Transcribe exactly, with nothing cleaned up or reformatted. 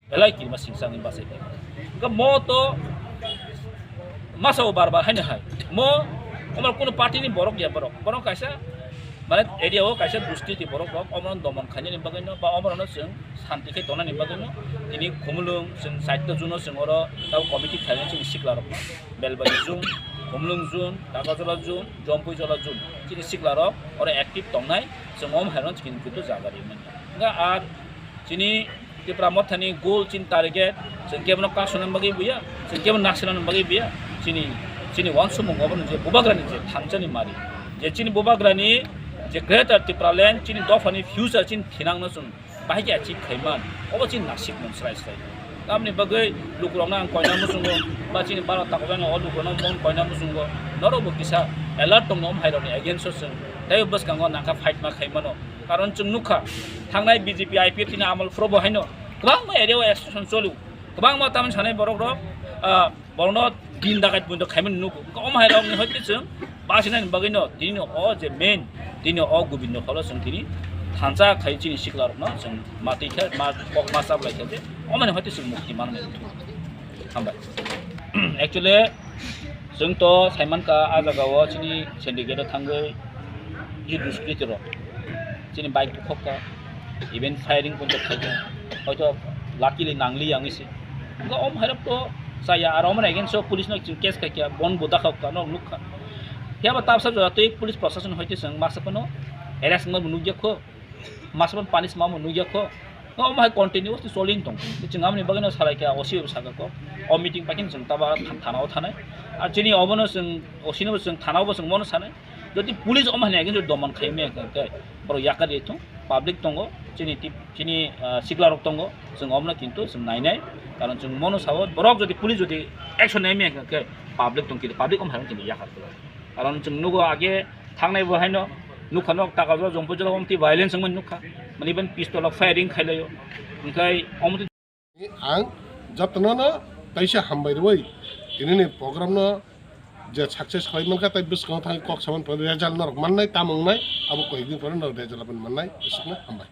belai kirima singsa wngwi bachai kha. Hwnkhe mo to masa o bar bar haino hai. Mo omo kuno party ni borok ya borok. Borok kaisa mane area o kaisa dusti ti borok rok omo domon khainani bagwi no ba omo no chwng santi khe tonani bagwi no tini Khumulwng chwng chaita juno chwng oro tabo committee khlainani chwng sikla rok. Belbari zone, Khumulwng zone, Dakajola zone, Jompuijola zone. Chini sikla rok oro active tongnai chwng omo hai no chwng kintu jaga ri manya. Hwnkhe ar chini Tipra Mothani goal, chini target, chwng kebono kasuna bagwi buya, chwng kebono naksina bagwi buya, chini, chini uansukmung obono je bubagrani je thansa ni mari, je chini bubagrani je Greater Tipraland, chini dophani future, chini thinangno chwng bahai khe achieve khaiman, obo chini nasikmung srai srai. Tamni bagwi lukurokno ang koina muchungo, ba chini Bharat takhukjani o lukurokno mon koina muchungo, norokbo kisa alert tongno, omo hairokni against o chwng teibo bwskango nangkha fight ma khaimano. Karon chwng nukha, thangnai B J P I P F T ni amal phuru bo haino kwbangma area o agitation choli, kwbangma tamni sanai borok rok, ah, borokno din dakai bundo khaimani nugo. Omo hai rokni hoite chwng basinani bagwi no tini o je main, tini o Gobindo holo chwng tini thansa khai chini sikla rokno chwng matwi khe ma kok ma chablai khe je omo ni hoite chwng mukti manwi. Hambai. Actually, chwng to saimankha, ah jaga o chini syndicate o thangwi je duskriti rok chini bike bukhokha, even firing poito khaikha, hoito luckily nangli yang isi. Hwnkhe om hairok to chaya, aro omoni against o police no chwng case khaikha, bon bo dakha kha, norok nukha. Phiya ba tabsa jora twi police prosason hoite chwng masa phano arrest wngma bo nukya kho. Masa phano punish ma bo nukya kho. No, omo hai continuously cholin tong. Chwng amoni bagwi no salai kha, O C bo sakha kho. O meeting paikhe chwng taba tha-, thana o thanai. Ar chini obono chwng, O C no bo chwng thana o bo chwng mono sanai. Jodi police omo hani against domon khai me khe, borok yakar ye thung, public tongo, chini tip, chini, ah, sikla rok tongo, chwng omono kintu chwng nainai. Karon chwng mono sao, borok jodi police jodi action nai me khe, public tong khe, public omo hai chini yakar khe. Karon chwng nugo age thangnai bo haino nukha nok taka jora Jompuijola omtwi violence wngmani nukha. Mani ban pistol o firing khailaio. Hwnkhe omo Ang jotono no teisa hambai rwi tini ni program no je success khlai mankha, tei bwskango thangwi kok saman pore result norok mannai, tamo wngnai, abo koi din pore norok result mannai, bwswkno hambai.